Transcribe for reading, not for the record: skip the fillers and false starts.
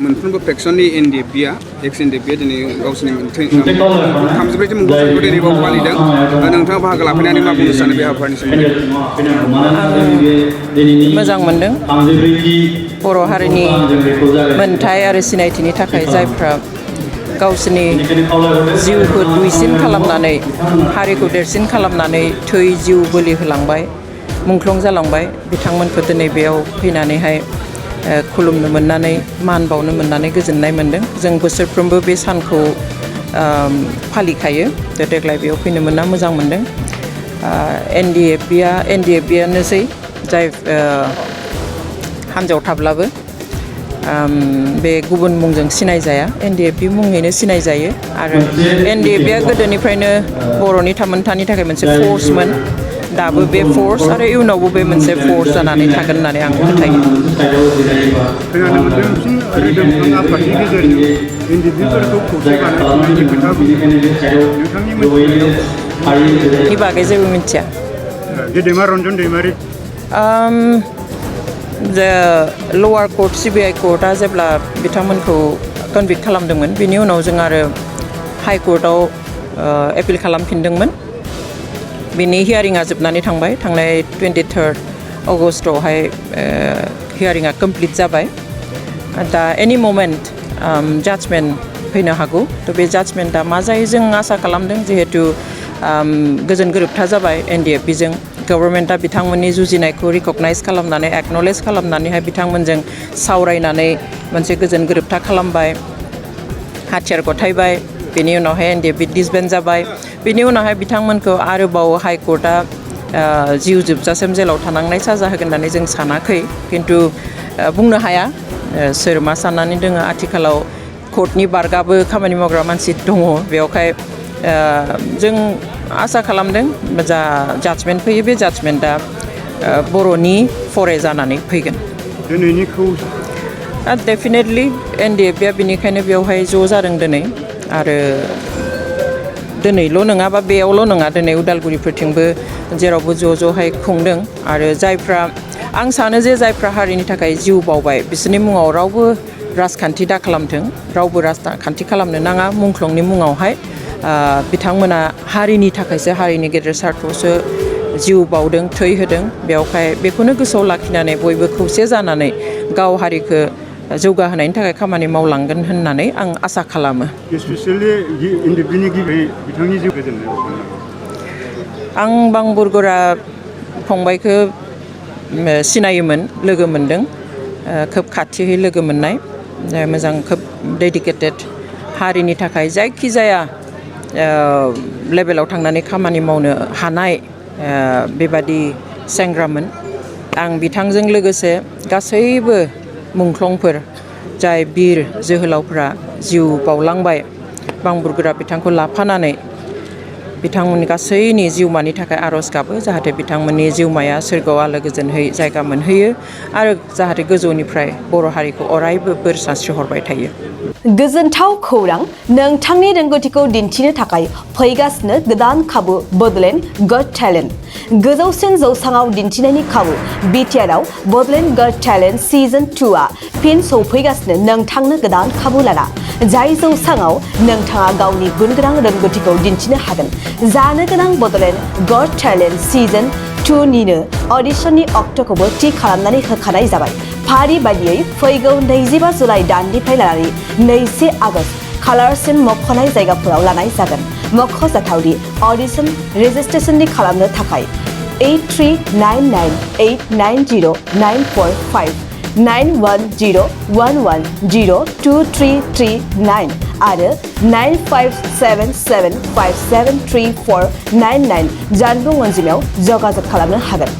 मोनफ्रोमबो फेक्सननि एनडिएफबिआ एक्स एनडिएफबिआ दिनै गावसोरनि 33 मुंखौ दिनै बाव फालिदों नोंथाङा बाहागो लाफैनानै मा बुंनो सानो बे हाबाफारिनि सोमोन्दै मोजां मोनदों बर' हारिनि मोनथाय आरो सिनायथिनि थाखाय जायफ्रा गावसोरनि जिउखौ दुइसिन खालामनानै हारिखौ देरसिन खालामनानै थै जिउ बोलि होलांबाय मुंख्लं जालांबाय बिथांमोनखौ दिनै बेयाव फैनानैहाय खुलुमनो मोननानै मान बावनो मोननानै गोजोननाय मोनदों जों बोसोरफ्रोमबो बे सानखौ फालिखायो देग्लाय बेयाव फैनो मोनना मोजां मोनदों एनडिएफबिआनोसै जाय हान्जायाव थाब्लाबो बे गुबुन मुंजों सिनायजाया एनडिएफबि मुङैनो सिनायजायो आरो एनडिएफबिआ गोदोनिफ्रायनो बर'नि थामोनथानि थाखाय मोनसे फर्समोन दाबो बे फर्स आरो इयुनावबो बे मोनसे फर्स जानानै थागोन होननानै आं फोथायो खोनानो मोनदों फिन रोदोमखां आफादनि गेजेरजों एनडिएफबिफोरखौ खौसे बानायनायनि खोथा नोंथांनि नि बागै जेबो मिथिया गेदेमा रन्जन दैमारि लवार कर्ट सिबिआइ कर्टआ जेब्ला बिथांमोनखौ कनभिक्ट खालामदोंमोन बिनि उनाव जों आरो हाइ कर्टआव एपिल खालामफिनदोंमोन बिनि हियारिंआ जोबनानै थांबाय थांनाय 23 अगस्टआवहाय हियारिंआ कमप्लिट जाबाय दा एनि ममेन्ट जाजमेन्ट फैनो हागौ थ' बे जाजमेन्टआ मा जायो जों आसा खालामदों जिहेतु गोजोन गोरोबथा जाबाय एनडिएफबिजों गभर्नमेन्टआ बिथांमोननि जुजिनायखौ रिकगनाइज खालामनानै एक्न'लेज खालामनानैहाय बिथांमोनजों सावरायनानै मोनसे गोजोन गोरोबथा खालामबाय हाथियार गथायबाय बेनि उनावहाय एनडिएफबि डिसबेन्ड जाबाय बेनि उनावहाय बिथांमोनखौ आरोबाव हाइ कर्टआ जिउ जोबजासिम जेलाव थानांनाय साजा होगोन होननानै जों सानाखै खिन्थु बुंनो हाया सोर मा साननानै दोङो आथिखालाव कर्टनि बारगाबो खामानि मावग्रा मानसि दङ बेयावहाय जों आसा खालामदों जा जाजमेन्ट फैयो बे जाजमेन्टआ बर'नि फरे जानानै फैगोन डेफिनेटलि एनडिएफबिआ बेनिखायनो बेवहाय ज' जादों दिनै आरो दिनैल' नङा बा बेयावल' नङा दिनै उदालगुरिफोरथिंबो जेरावबो ज' ज'हाय खुंदों आरो जायफ्रा आं सानो जे जायफ्रा हारिनि थाखाय जिउ बावबाय बिसोरनि मुङाव रावबो राजखान्थि दा खालामथों रावबो राजखान्थि खालामनो नाङा मुंख्लंनि मुङावहाय बिथांमोना हारिनि थाखायसो हारिनि गेदेर सार्थआवसो जिउ बावदों थै होदों बेवहाय बेखौनो गोसोआव लाखिनानै बयबो खौसे जानानै गाव हारिखौ जौगाहोनायनि थाखाय खामानि मावलांगोन होननानै आं आसा खालामो आं बांबुरगरा फंबायखौ सिनायोमोन लोगो मोनदों खोब खाथियै लोगो मोननाय मोजां खोब डेडिकेटेड हारिनि थाखाय जायखिजाया लेभेलाव थांनानै खामानि मावनो हानाय बेबादि सेंग्रामोन आं बिथांजों लोगोसे गासैबो मुंख्लंफोर जाय बिर जोहोलावफ्रा जिउ बावलांबाय बांबुरगोरा बिथांखौ लाफानानै बिथांमोननि गासैनि जिउमानि थाखाय आर'ज गाबो जाहाथे बिथांमोननि जिउमाया सोरगोआव आलो गोजोनहै जायगा मोनहैयो आरो जाहाथे गोजौनिफ्राय बर' हारिखौ अरायबो बोर सारस्रिहरबाय थायो गोजोनथाव खौरां नोंथांनि रोंगौथिखौ दिन्थिनो थाखाय फैगासिनो गोदान खाबु बडलेण्ड गट टेलेन्ट गोजौसिन जौसाङाव दिन्थिनायनि खाबु बिटिआरआव बडलेण्ड गट टेलेन्ट सिजन 2आ फिन सौफैगासिनो नोंथांनो गोदान खाबु लाना जाय जौसाङाव नोंथाङा गावनि गुनगोनां रोंगौथिखौ दिन्थिनो हागोन जानो गोनां बडलेण्ड गट टेलेन्ट सिजन 2निनो अडिशननि अक्ट'खौबो थि खालामनानै होखानाय जाबाय फारि बायदियै फैगौ 25 जुलाइ दाननिफ्राय लानानै 2 आगस्त खालारसिम मख'नाय जायगाफोराव लानाय जागोन मख'जाथावदि अडिशन रेजिस्ट्रेशननि खालामनो थाखाय 8399890945 9101102339 आरो 9577573499 जानबुं अनजिमायाव जगाजग खालामनो हागोन।